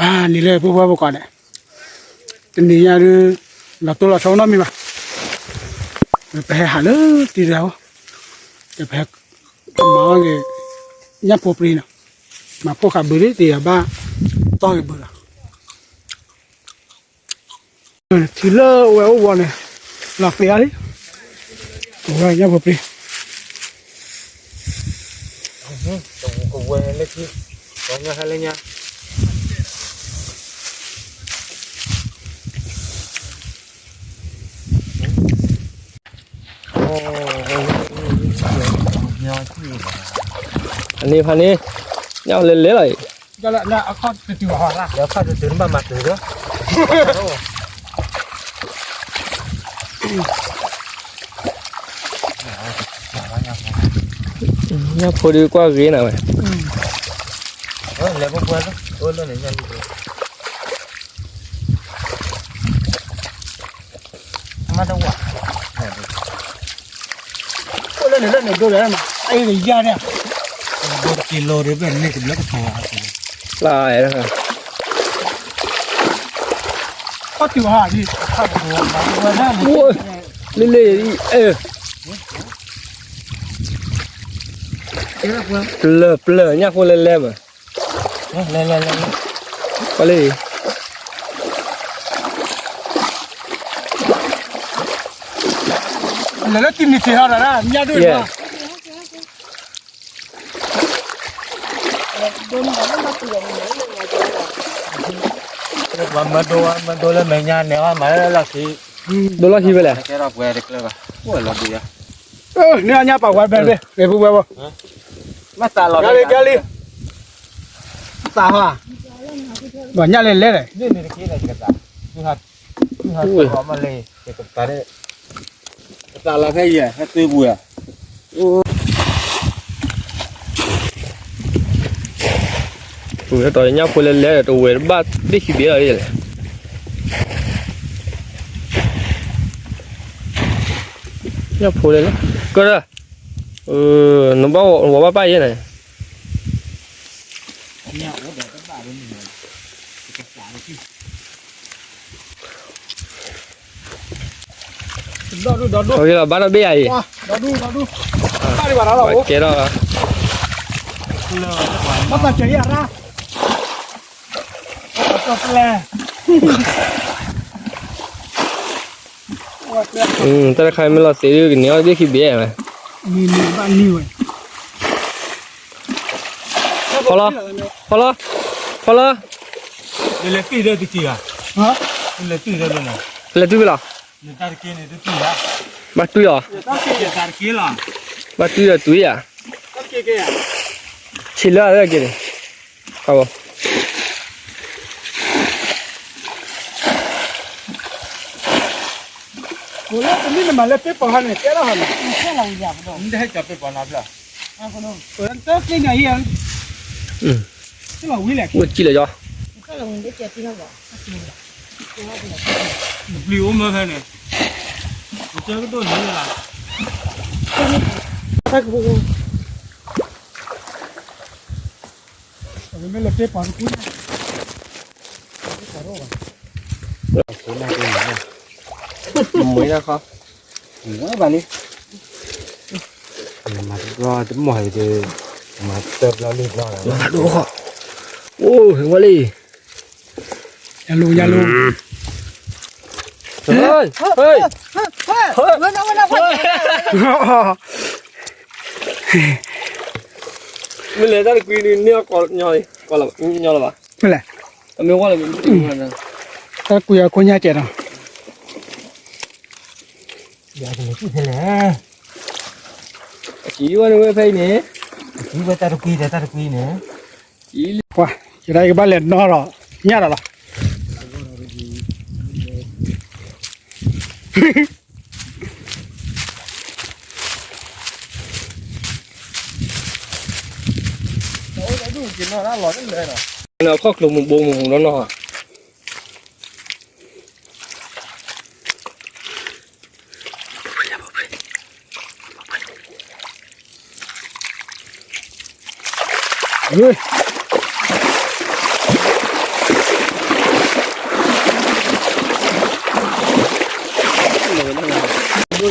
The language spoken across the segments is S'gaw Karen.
အါ နံၤလၢပှၤပှၤကိးဂၤဒဲး, တနံၤညါဒုး လီၤတိၢ်လီၤဆီနီတမံၤဘၣ်. ပဟဲဟးလၢတံၤတဂၤဧိၤ, ပဟဲမၤအီၣ်က့ၤ ညၣ်ဖိပြံနီၤ, မၤဖှိၣ်ဃာ်ဘုဒ်တံၤအဘၣ် တီၢ်က့ၤဘုလီၤ. ထံလၢဝဲအိၣ်ဝီန့ၣ် လီၤသ့အါလံ, ဝဲညၣ်ဖိပြံ ကဝဲလၢထံ, ဝဲညၣ်ဟဲလၢညါ. ဖးန့ၣ်ဖးန့ၣ်, ညၣ်လဲၤလဲၤလီၤအံၤ, လၢအခီၣ်တတုၤဘၣ်, လၢအခီၣ်တတုၤနဘၣ်မၤတုၤလီၤ. ညၣ်ဖိဒုးကွၢ်ဂ့ၤနၤဝဲ, လဲၤပှဲၤပှဲၤလၢ, အိၣ်လၢန့ၣ်ညၣ်ဒုး မ့ၢ်တဝါ, အိၣ်လၢန့ၣ်လၢန့ၣ်ဒိလၢမး, အအံၤကယါန့ၣ်, ဒိတက့ၤလီၤဒီး ဘၣ်န့ၣ်တဘျီကထီၣ်, လၢ, ခီၣ်တုၤဟးဒ်, လ့လ့, အဲ, ပျၢၤပျၢၤ ညၣ်ဖိလဲၤလဲၤမး, လဲၤလဲၤလဲၤ, ပှၤလၢ လဲၤလၢတံၤနံၤထံးဟီဒီး ညၣ်ဒိၣ်လီၤ. မၤဒိ, မၤဒိလၢမဲာ်ညါန့ၣ် မၤလၢလီၢ်ခံ, ဒိလီၢ်ခံဖဲလဲၣ်, ကဲထီၣ်ပှဲၤတကျၢၢ်ဘၣ်, အိၣ်လီၤဘုယါ, န့ၢ်အညၣ်ပာ်ဝဲဘဲဘဲ, ဘဲပူၤဝဲဘၣ်, မၤတၢ်လီၤ, ကလံကလံ, တၢ်ဟါ, ဘၣ်ညၣ်လဲၤလဲၤလဲၣ်, န့ၣ်တက့ၢ်လၢကသး, မလဲၣ်, ကသးလီၤဖဲယဲၢ် ဟဲသုပူၤယၤ, ပူၤဟဲတီၤညၣ်ဖိလဲၤလဲၤဒီး တဝဲၢ်တဘၣ်သ့ၣ်ခံဘ့ၣ်လီၤလဲၣ်, ညၣ်ဖိလဲၤလဲၤ, ကၢၢ်, နဘၣ်ဝဲဘၣ်ပၢ်ယဲၢ်န့ၣ် ဘၣ်ဒီးဘ့ၣ်ယၤအံၤ, ကဲထီၣ်, တၢ်တခါမ့ၢ်လီၤသ့ဒ်ကန့ၢ်အီၣ်သ့ၣ်ခံဘ့ၣ်ဝဲ, ဖီလီၤ, ဖီလီၤ, ဖီလီၤ, လဲၤတုၤဒီးတက့ၢ်ဧါ, လဲၤတုၤဒီး, လဲၤတုၤလီၤ, ဘၣ်တွံၢ်အီၤ, ဘၣ်တွံၢ်ဒီးတွံၢ်ဧါ, ဆံးလၢအက့ၤန့ၣ်, လၢတမ့ၢ်နမၤလၢပ့ၢ်ပီၤဟါန့ၣ် တဲလီၤဟါန့ၣ်, ဝဲကံၣ်လၢၤယီၤ, ပျံၤအိၣ်မၢဖဲန့ၣ်, ကဒိၣ်န့ၣ်လၢ, မ့ၢ်လၢပ့ၢ်ပီၤတကူၣ်န့ၣ်, မ့ၢ်ဒၣ်ခီ, ဝဲဘၣ်လံ, မၤတဘျီတမီၢ်အံၤဒီး, မၤတဘျီလံဘျီလီၤ, အိၣ်ဝဲလံ, ယလူၤယလူၤ, ဟဲ, ဟဲ, မ့ၢ်လဲၤတၢ်တကွံန့ၣ် န့ၢ်အီၣ်ကီးညီလီၤ, ကီးလီၤဘၣ်, မ့ၢ်ဝဲလီၤ, တၢ်တကွံအခိၣ်ညါကဲးဒီး, ယကလဲၤကံၣ်ဖဲလဲၣ်, ကံၣ်ဝဲန့ၣ်ဝဲဖဲအံၤန့ၣ်, ကံၣ်ဝဲတၢ်တကွံဒီးတၢ်တကွံန့ၣ်, ပှၤ, ယဒၣ်ယကဘၣ်လဲၤနီၢ်ဒီး, ညၣ်ဒီးလီၤ. ခီၣ်ချိမူးဘိမူးဒီးနီၢ်, ဟ့ၣ်,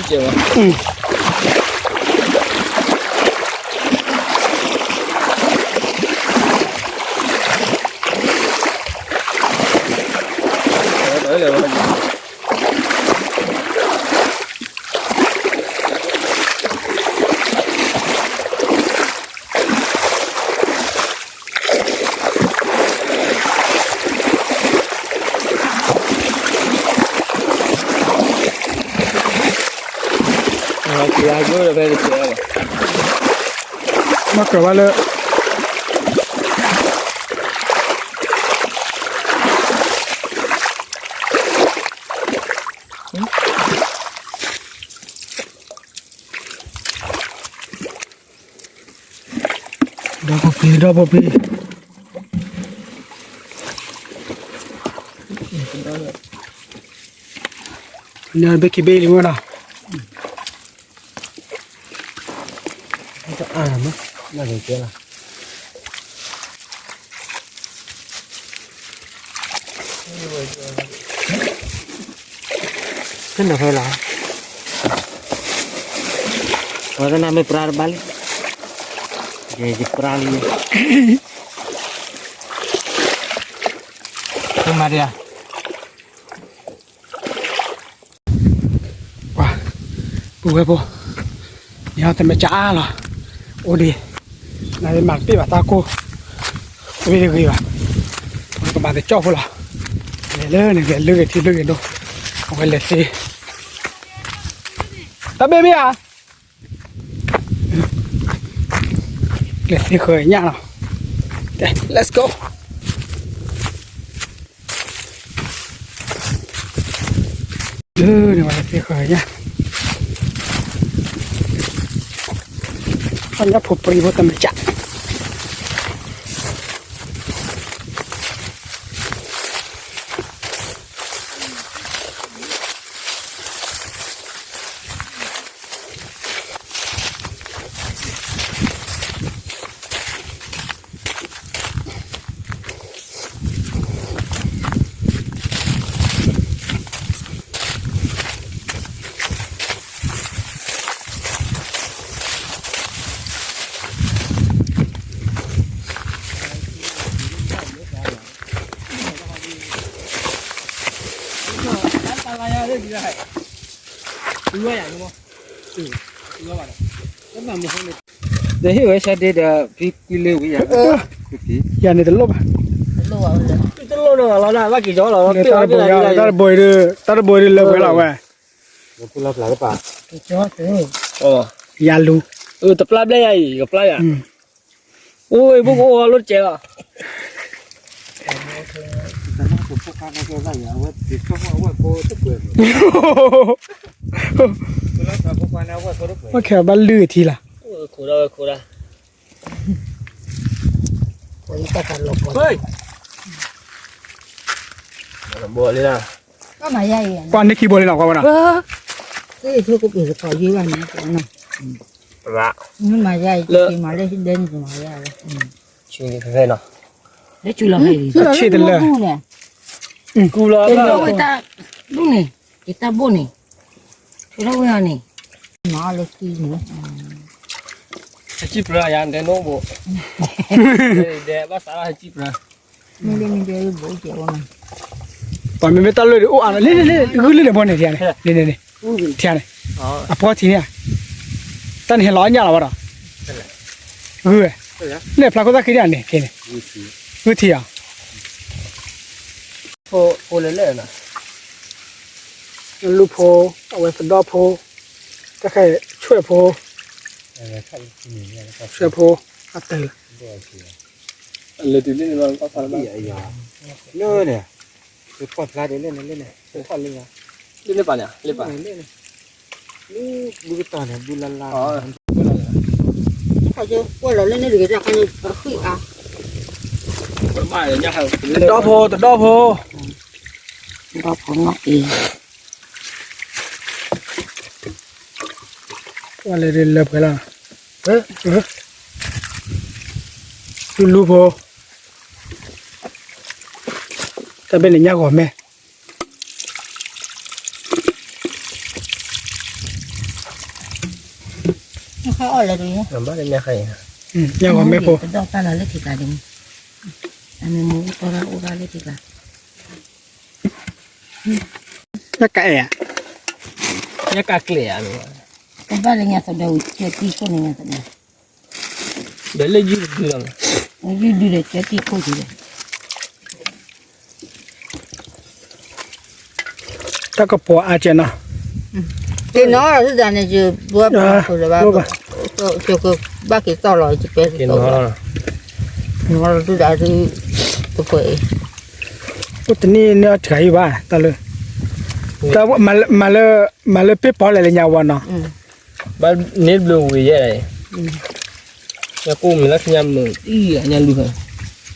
ကဲဝဲ မ့ၢ်ကၢၤဘၣ်လၢ ဒီဖိဖံ ဒီဖိဖံ န့ၣ်ဘ့ၣ်ခံဘ့ၣ်လံမ့ၢ်နီၤ တအါမး နကကဲလီၤ တနၢ်ဖဲလီၤ ဝဲတနၢ်မ့ၢ်ပြါတဘၣ်လံ ယပြါလံ မၤဒံးဧါ ပှၤ ပုၢ်ဝဲၢ်ဖိ န့ၣ်ဟီတမ့ၢ်ကၠါအါလီၤ အိၣ်ဒံး နမၤတပ့ၢ်ဘၣ်တၢ်ကိၢ် ဝ့ၢ်တဂ့ၤဘၣ် ပကမၤတကၠီၣ်ဖိလီၤ လဲၤလၢန့ၣ် လဲၤလၢဂ့ၤထံလၢဂ့ၤဒိ အဝဲလဲၤသ့ တၢ်ဘ့ၣ်ဘ့ၣ်ဧါ လဲၤသ့ဃၢၤညၣ်လီၤ Let's go လၢန့ၣ်ဝဲလဲၤသ့ဃၢၤညၣ် အညၣ်ဖိပြံဖိတမ့ၢ်ကၠါ ဒီးဟ့ၣ်ဝဲဆါဒ့ဒီး ဖံကွံလ့ဝံယၤ ယၤန့ၣ်တလိၣ်ဘၣ် တလိၣ်ဒီးလီၤဒၣ် ဘၣ်က့ၤကီလီၤ တၢ်တဘိအံၤဒုး တၢ်တဘိအံၤဒုးလၢပှဲၤလီၤဝဲ ယၤလူၤ တပျၢ်ဘျဲၣ်ယၤအံၤ ကပျၢ်ယၤ အိၣ်ဘိကအိၣ်လိၣ်တကဲးလီၤ ဝဲခဲဘၣ်လုၢ်ထံလီၤ ကွၢ်န့ၢ်ခံဘိလံနီၤ ကွၢ်ဝဲနီၤ ဆ့တလၢ ကူလီၤ ဝဲတၢ်ဘိၣ်န့ၣ် ယတၢ်ဘိၣ်န့ၣ် ထုးထီၣ်ဝဲအီၤန့ၣ် မၤလၢခံန့ၣ် ဟဲစံၣ်ပြၢယၤ ဒဲနိၣ်ဘိၣ် ဒဲဘၣ်သးလီၤ ဟဲစံၣ်ပြၢ မ့ၢ်ဒဲမ့ၢ်ဒဲဘိၣ်ကဲဝဲမး ပှၤမ့မ့ၢ်တၢ်လၢာ်ဒံးအိၣ်အါလီၤ လ့လ့လ့ ဂုၢ်လ့န့ၣ်ဘိန့ၣ် ထံန့ၣ် လ့န့ၣ်န့ၣ် ထံန့ၣ် အဖီထံန့ၣ် တၢ်န့ၣ်ဟဲလီၤအညၣ်လီၤဝဲဒီး ဂုၢ်ဝဲ န့ၣ်ဖျါခိၣ်သၣ်ခံန့ၣ်န့ၣ် ထံန့ၣ် ဂုၢ်ထံဧါ ဖိဖိလၢလၢၢ်နီၤ လူၢ်ဖိ အဝဲသဒီၣ်ဖိ တၢ်ခဲဆွဲၣ်ဖိ ဆွဲၣ်ဖိ အတၢ်လၢ လၢတုၤလၢန့ၣ်လီၤ လၢန့ၣ် ပကွၢ်ဖျါဒ်လၢန့ၣ် လၢန့ၣ် ပကွၢ်လၢန့ၣ် လၢန့ၣ်ပာ်န့ၣ် လၢပာ် ဘုကတၢၢ်န့ၣ် ဘုလၢ်လၢ် ကွၢ်လီၤလၢန့ၣ်တဂ့ၤ တၢ်ခါန့ၣ် ပဃုအါ တဒီဖိ တဒီဖိ တဒီဖိနီၢ်အံၤ ကွၢ်လၢလၢပှဲၤလီၤ လူလူဖိ တၢ်ဘဲန့ၣ်ညၣ်ဂီၤမဲ တၢ်ဘဲန့ၣ်ညၣ်ဂီၤမဲ အီၣ်လၢဒ်န့ၣ်, ဘၣ်လၢညါခါအံၤ, ညါဂီၤမ့ၢ်ဖိ, ကဒီၣ်တၢ်လီၤလၢထံကျါဒ်န့ၣ်, အမ့ၢ်မူအူတီၢ်တၢ်အိၣ်ဒၣ်လၢထံကျါ, ညါကအဲၣ်, ညါကကျဲၣ်ဧါ, ကဘၣ်လၢညါသဒီးဝံၤ ကဲတံၢ်ခိၣ်န့ၣ်ညါသဒီး, ဒီးလၢယုၢ်တဒုလီၤ, ယုၢ်ဒုဒီးကဲတံၢ်ခိၣ်က့ၤဒီး တၢ်ကပီၤအါကဲနီၤ, က့ၤနီၤ သုသးန့ၣ် ယဘၣ်ပာ်ဃုာ်လၢၤဘၣ်, ယကဘၣ်က့ၤသီၣ်လီၤ ယပဲက့ၤသီၣ်လီၤ, နီၤလီၤသုသးသု, တပှဲၤအံၤ, အိၣ်တနံၣ်န့ၢ်အီၣ်တဂၤအံၤဘၣ် တၢ်လၢ, တၢ်မၤလၢ, မၤလၢပ့ၢ်ပီလဲၣ်လၢညါဝဲနီၤ, ဘၣ်န့ၣ်ဘျုးဝံၤယဲၢ်, ညါကိၣ်မ့ၢ်လၢညါမုာ်အံၤ ညါလုၢ်, ညါလုၢ်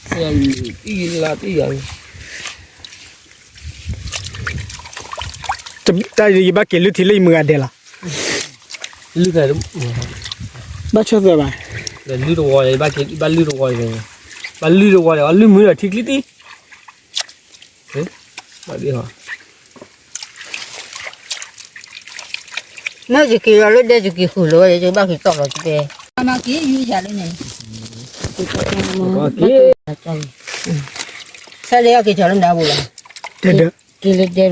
အံၤလါတံၢ်ယၤ တၢ်ယဘၣ်က့ၤလုၢ်ထံလၢယမုၢ်ဂၤဒဲးလီၤ, လုၢ်, ဘၣ်ဆၢသၢဘၣ်, လုၢ်တဝီ, ဘၣ်လုၢ်တဝီ, ဘၣ်လုၢ်တဝီဒီး လုၢ်မုၢ်ဒီးထံကျံတံၢ်, ဘၣ်ဒ်ဟီ မ့ၢ်ယက့ၤလီၤလၢဒဲယက့ၤဃုာ်လီၤဝဲ ယဘၣ်က့ၤသီၣ်လီၤတကဲ, မၤက့ၤယွၤယၤလၢန့ၣ်, ဆဲးလၢအက့ၤကီၤလၢမတၤအပူၤလီၤ, က့ၤလၢဒဲလီၤ, က့ၤယွၤ,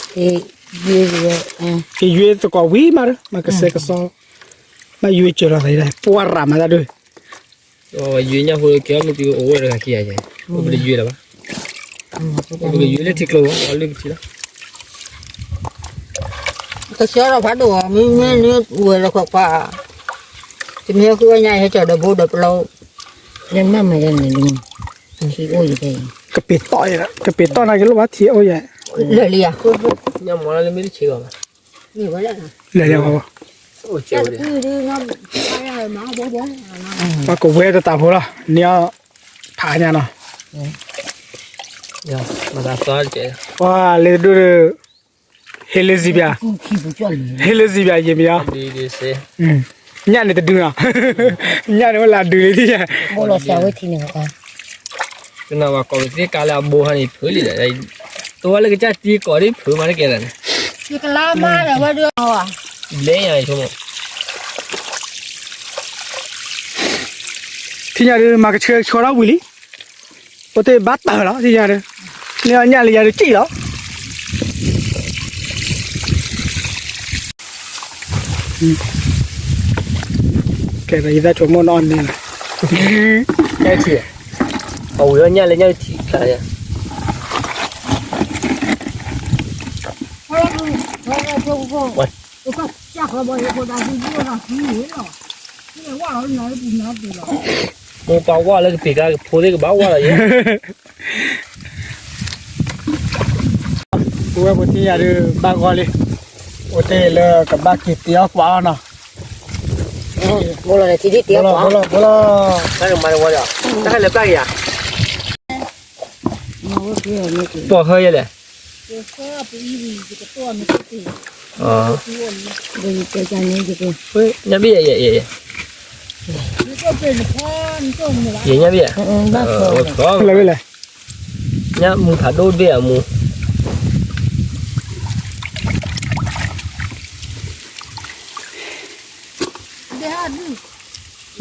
က့ၤယွၤသကိးဝံၤမးဒီး မၤကစဲးကစီ, မၤယွၤစၢၤလီၤသး ပှၤရၤမၤတၢ်ဒုး ယွၤညၣ်ဖိကဲအီၣ်မ့ၢ်တုၤအိၣ်ဝဲတဂၤခံဂၤယဲၢ်, ပတယွၤလၢၤဘၣ်, ပကယွၤလၢထံကျိ, အီၣ်လၢပထံလီၤ, ကဆှီထီၣ်ဖးဒိၣ်အီၤ မ့မ့ၢ်န့ၣ်ဝဲလီၤခွါခွါ, တမ့ၢ်ဃုအီၣ်ညၣ်ဟဲကီၤဒီးဘိဒီးပလီ, မၤမၤယဲန့ၣ်, ထံအိၣ်ယဲၢ်, ကပ့ၤတီၢ်, ကပ့ၤတီၢ်နၤကလိၣ်ဘၣ်ထံအိၣ်ယဲၢ်, လၢာ်လံဧါ, ညၣ်မီၤလၢမ့ၢ်တဆ့ဘၣ်, လၢာ်လံဧါ, ပှၤကဝဲတတးဖိလီၤ န့ၢ်အီၣ်ဖးညါနီၤ, ပှၤလၢတဒိၣ်ဒီး, ဟ့လၢစံးပၠး, ဟ့လၢစံးပၠးယံာ်မ့ၢ်အီၤ, ညၣ်န့ၣ်တဒုနီၤ, ညၣ်န့ၣ်ဝဲလၢဒုလံ, တနၤဝဲကိးပသ့ကါလၢအဘိဟါန့ၣ်ဖုးလံဒီး, တဝဲလၢကစၢ်တံၤကိးဒ်ဖုးမးတကဲလၢာ်န့ၣ်, ယကလါမါဒီးဝဲဒၣ်, ဘျဲယၤဆိမိၣ်, ထံၣ်ညါဒုး မၤကဆှဲကဆှီထီၣ်ဝံၤလံ, အိၣ်တ့ၢ်ဘၣ်တၢၢ်လီၤ ထံၣ်ညါဒုး, န့ၢ်အီၣ်ညၣ်လၢယၤဒုးစံၣ်လီၤ. ကဲ ယသးဆိကမိၣ်နီၢ်န့ၣ်လီၤ, ကဲထံၣ်, အဝံၤအီၣ်ညၣ်လၢညၣ်ထံၣ်ဖျါယၤ မိၢ်ပၢ်ဝၢ်လၢကပ့ၤကါကဖိသ့ၣ်ကဘၣ်ဝၢ်လီၤယဲၢ်, ပဝဲပထံၣ်ညါဒုးဘၣ်ဂီၢ်လံ, အိၣ်တ့ၢ်လၢကဘၣ်က့ၤတ့အီၣ်ကွၢ်အီၣ်နီၤ, ဘိလီၤ, ဘိလီၤ, တၢ်ကမၤတဝီဒီး, တၢ်ဟဲလၢပျၢ်က့ၤယၤ, ပိာ်ဃဲယဲလဲၣ်, ညါဘ့ၣ်, ယညါဘ့ၣ်, လၢဝဲလဲၣ်, ညါမူဖးဒိၣ်ဘ့ၣ်အမူ,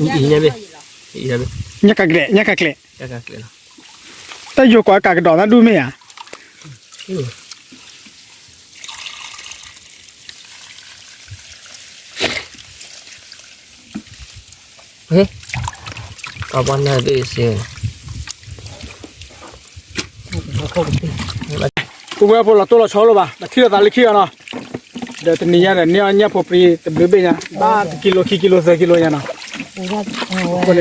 ညါဘ့ၣ်, ညါကကျဲၣ်, ညါကကျဲၣ်, တၢ်ယိၤကွၢ်ကးကဒီးတၢ်ဒူၣ်မ့ၢ်ဧါ. ပဝဲဖိလီၤတိၢ်လီၤဆီလိာ်ဘၣ် ပထံၣ်လိာ်သးလၢခံအီၤနီၤ, ဒီးတနံၤညါဒီး န့ၢ်အီၣ်ညၣ်ဖိပြံတဘျုးဘ့ၣ်ညါ ဘၣ်တကံလိခံကံလိသၢကံလိညါနီၤ, အဃိန့ၣ် ဒီး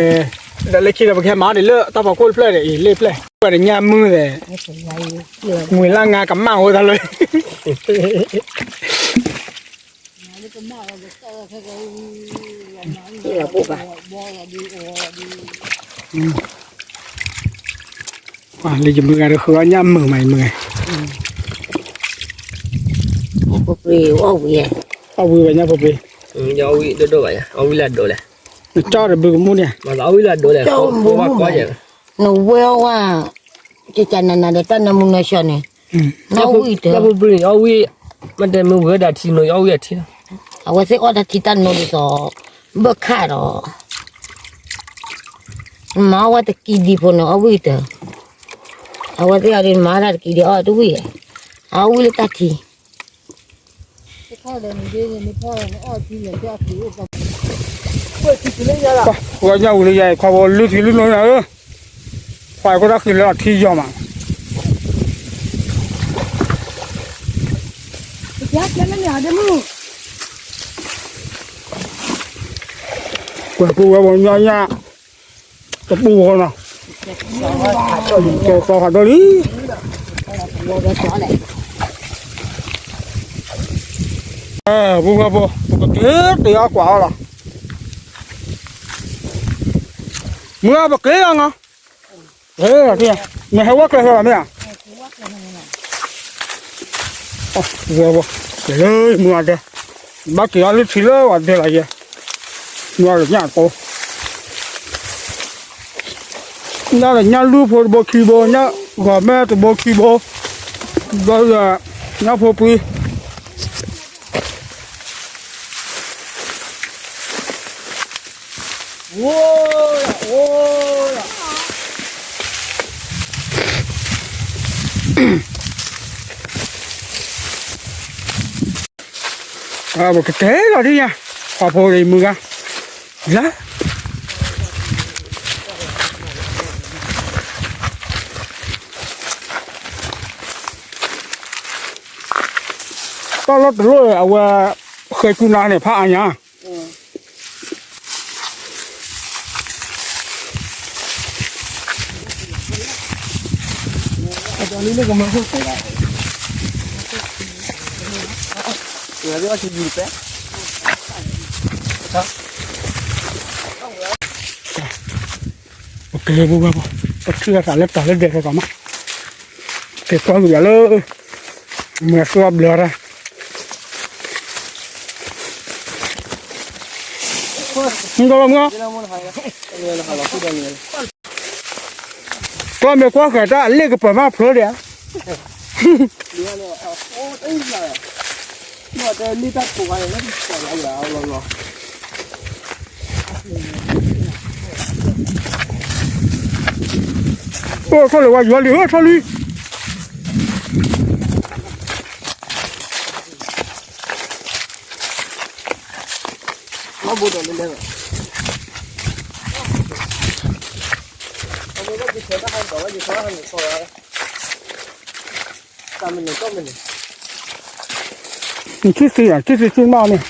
လၢခံဒီး ပကဟဲမၤအီၣ်ဒံးလၢတၢ်ဖီခိၣ်တဖျၢၣ်ဒီး အံၤလ့ၣ်ဖျၢၣ်, ပှၤန့ၣ်ညၣ်မုၢ်သဲး, ငွေလၢငါကမၣ်ဝဲတၢ်လၢ လၢယမုၢ်ဂၤဒီး ဃုအီၣ်ညၣ်မုာ်မး ယမုၢ်ဂၤ, အီၣ်ဝံၤဝဲညၣ်ဖိပြံ, အီၣ်ဝံၤလၢဒိးလဲၣ်, နကၠီတဘုကမူၣ်န့ၣ်, အီၣ်ဝံၤလၢဒိးလဲၣ်, နဝဲအီၣ်ဝဲ, ကကနနဒီးတၢ်နၢမူနၢဆှီန့ၣ်, အီၣ်ဝံၤတၢ်, အီၣ်ဝံၤ, မ့တမ့ၢ်ဝဲဒၣ်ထံနိ အီၣ်ဝံၤအထံလီၤ, အဝဲသ့ၣ်အီၣ်တၢ်ထံတၢ်နိဒ်သိး ဘၣ်ခးဒီး, မၤအီၣ်ဝဲတကံဒံဖိန့ၣ် အီၣ်ဝံၣ်တၢၢ်, အဝဲသ့ၣ်အီၤဒ်မၤတၢ်တကံဒံအီၣ်တဝံၣ်, အီၣ်ဝံၣ်လၢတၢ်ထံ ပှၤညၣ်ဝံၤလၢယၤ ခွါဖိလုၢ်ထံလုၢ်နိနၤဧၢ, ခွါအံၤကတၢၢ်ဃံလၢအထံယီၤမး, ကွၢ်ပူၤဝဲပှၤညၣ်ညၣ်, တပူၤဃီနီၤ, ကဲသီခးဒိၣ်လံ, ပူၤဝဲပူၤ ပကက့ၤတ့အီၣ်ကွၢ်အီၤလီၤ, မုၢ်ဂၤပက့ၤအီၤနီၤ, မ့ၢ်ဟဲဝဲကျဲဃီလီၤမ့ၢ်ဧါ, ဝဲဝဲ, က့ၤလၢမုၢ်ဂၤဒဲ, ဘၣ်က့ၤအီၣ်လုၢ်ထံလၢဝဲဒဲလီၤယဲ, မုၢ်ဂၤလၢညၣ်တိ, ညၣ်လၢညၣ်လူၢ်ဖိတဘိခံဘိ, ညၣ်ဂီၤမဲတဘိခံဘိ, ဒီး ညၣ်ဖိပှံၤ ပကကဲလီၤဒ်ယါ, ပှၤဖိလၢမုၢ်ဂၤ, လၢ တၢ်လီၢ်တလီၢ်အဝဲ, ဃဲၤကူနၤန့ၣ် ဖးအါညါ, ပကလဲၤပူၤဝဲပူၤ, ပထံၣ်အသးလၢတၢ်လၢဒဲးကီးမး, ကဲကွၢ်ကယၤလၢ, မ့ၢ်အသူအဘျၢတၢ်, မုၢ်ကီလီၤမုၢ်, ကျီၢ်မ့ၢ်ကွၢ်ဃဲၤတၢ်အလ့ၣ်ကပၢၤမးဖျိဒံးဧါ အိၣ်ထီၣ်လၢဝဲယွၤလံ အိၣ်ထီၣ်လံ လီၤဘိဒီးလဲၤလဲၤဘၣ် နထံၣ်သ့ဧါ ထံၣ်သ့ဆူၣ်မးန့ၣ်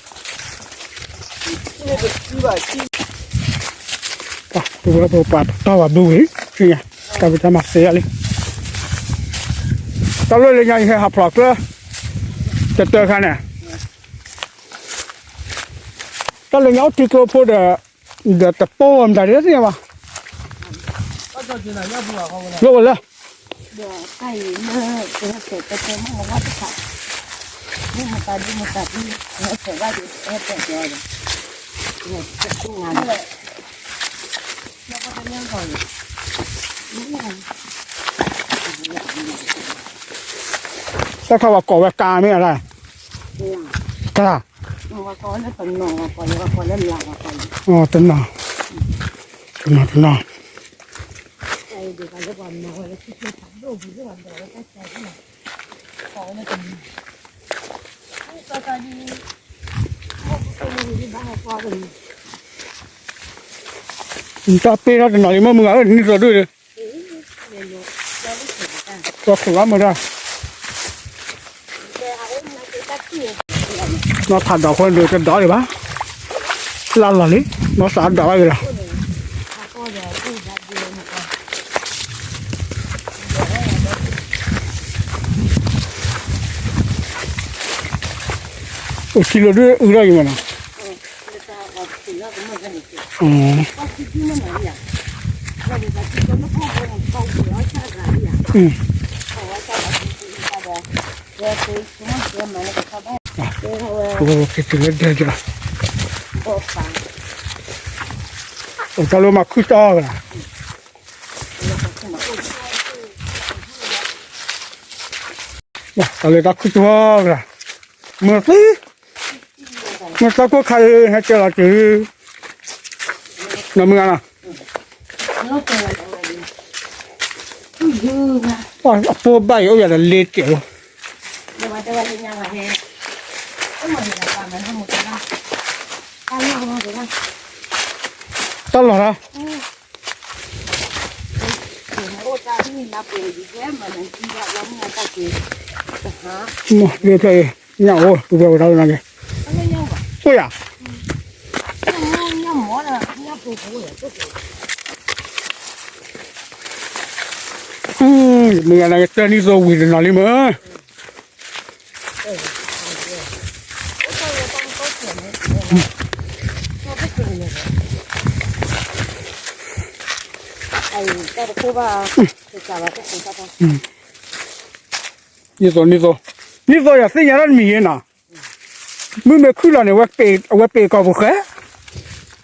ပဝဲပပှၤတတီၢ်ဘၣ်ဘုဝံၤ သ့ၣ်ညါ တၢ်ဖံးတၢ်မၤသ့အါလံ တၢ်လၢလၢညါယဟဲဟးဖျိးကျၢၢ် တတၢခါန့ၣ် တၢ်လၢညါအိၣ်တံကျိဖိဒီး ဒီးတပိၢ်မတၤဒ်သ့ၣ်ညါဘၣ် ယိၣ်ဝဲလၢ တၢ်ထီၣ်ဝဲကိးဝဲကါမ့ၢ်အရၣ် ကါ တနီၤ တနီၤ တနီၤ တၢ်ပ့ၢ်ထီၣ်တနီၤလံ မ့ၢ်မုၢ်ဂၤဧၢ နံၣ်သီဒုၣ်ဒီး ပှၤခိးဘၣ်မတၤ နီၢ်ထးဒိးဖိန့ၣ်တဒိးဒံးဘၣ် လၢလီၤလံ နီၢ်သးဒိးဘၣ်ဂ့ၤလီၤ အိၣ်ဆံးလိာ်ဒုးအုၣ်ထီၣ်အံၤမ့ၢ်နီၤ က့ၤတုၤလၢဒဲက့ၤလီၤ အိၣ်တၢ်လၢမၤခုၣ်တီၢ်ဂၤ တၢ်လၢတၢ်ခုၣ်တီၢ်ဂၤ မုၢ်သံ မုၢ်သီခိၣ်ခါအံၤ ဟဲကဲလီၤက့ၤ နီၢ်မုၢ်ဂၤနီၤ, အဖိဘၣ်အံၤအိၣ်ယၤဒီးလ့တကဲးလီၤ, တၢ်လီၤတၢ်, မ့ၢ်ဖျဲၣ်အံၤ ညၣ်အိၣ် ပူၤဖဲဝဲတၢ်လီၤနၤက့ၤ, အိၣ်ယၤ မုၢ်ဂၤနၤက့ၤ တၢ်နံၣ်သိဝံၤတနီၤလံမ့ၢ်, နံၣ်သိ နံၣ်သိ, နံၣ်သိယၤသ့ၣ်ညါတၢ်တမံၤယဲနီၤ, မုၢ်မ့ၢ်ခုၣ်လီၤန့ၣ် အဝဲပ့ၤကီၢ်ပူၤဃဲ,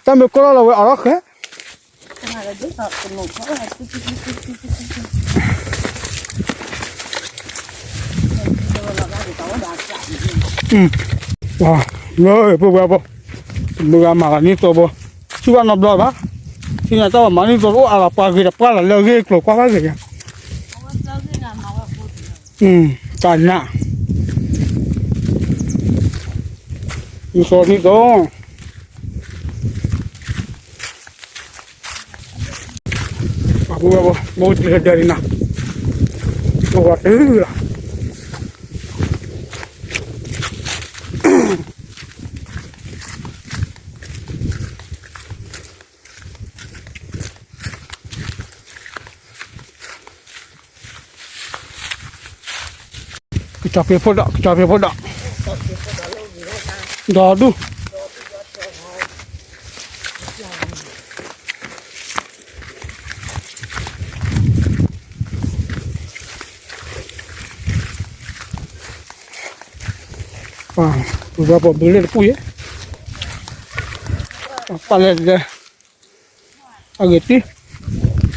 တၢ်မ့ၢ်ကိၢ်လီၤလီၤဝဲအိးထီၣ်ဃဲ လၢပဝဲဖိ, မုၢ်ဂၤမၤလီၤနံၣ်သိဖိ, ဆူၣ်ဘၣ်နီတဘျီဘၣ်, ဆူညါတၢ်ဘၣ်မၤနံၣ်သိတအိၣ်အါလီၤ ပှၤဂ့ၤတပှၢ်လီၤ လၢအဂ့ၢ်ကျိၤကွၢ်ဘၣ်ဂ့ၤညါ, တၢ်နး, နံၣ်သိ နံၣ်သိ ပှၤဖိဝဲဖိ မိၢ်တလၢဒၢးလံနီၤ, ပဝဲတုၤလီၤ, ကစီၤပ့ၤဖိဒီး ကစီၤပ့ၤဖိဒီး, ဒီဒူၣ် ပှၤဘုလ့ၣ်တပူၤယဲ, ပှၤလဲၤလဲၤ, အဂ့ၤတံ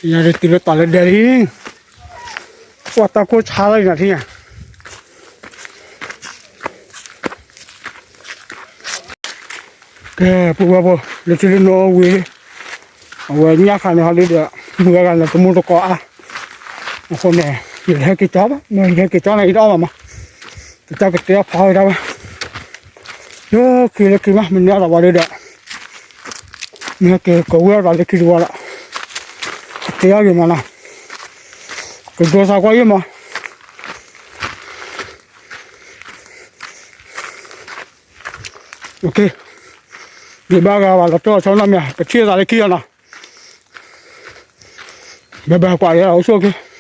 ၢ် ယၤဒ်တုၤလၢတၢ်လၢဒဲးလံ, ကွၢ်တၢ်ကိၢ်ဆါလၢယနၤထံၣ်ညါ, ကဲ ပဝဲဖိ လၢထံလၢနီၣ်ဝံၤလံ, အဝဲညၣ်ခါန့ၣ်ဟီဒ်ဒီး မုၢ်ဂၤဂၤန့ၣ် တမူတကိးအါ, အဃိန့ၣ် ယဟဲက့ၤကၠီဘၣ် မ့ၢ်ယဟဲက့ၤကၠီန့ၣ် ယတအီၣ်ဘၣ်မး, ကစၢ်ကတဲအီၣ်ဖးဝဲဒၣ်ဝဲ, လၢခံလၢခံမး မ့ၢ်န့ၢ်အီၣ်တၢ်ဝဲဒၣ်ဒီး မ့ၢ်ဟဲက့ၤကဝဲၢ်အီၣ်တၢ်လၢခံတဝီဒီး ကတဲအီၣ်ဂ့ၤမးနီၤ, ကဒိသးကွၢ်ယံၣ်မး, ယဘၣ်ဂၤဘၣ်လီၤတီၢ်ဆီနီတမံၤ ပထံၣ်သးလၢခံအီၤနီၤ, ဘၣ်ဘၣ်ကွၢ်ယဲအိၣ်ဆိၣ်က့ၤ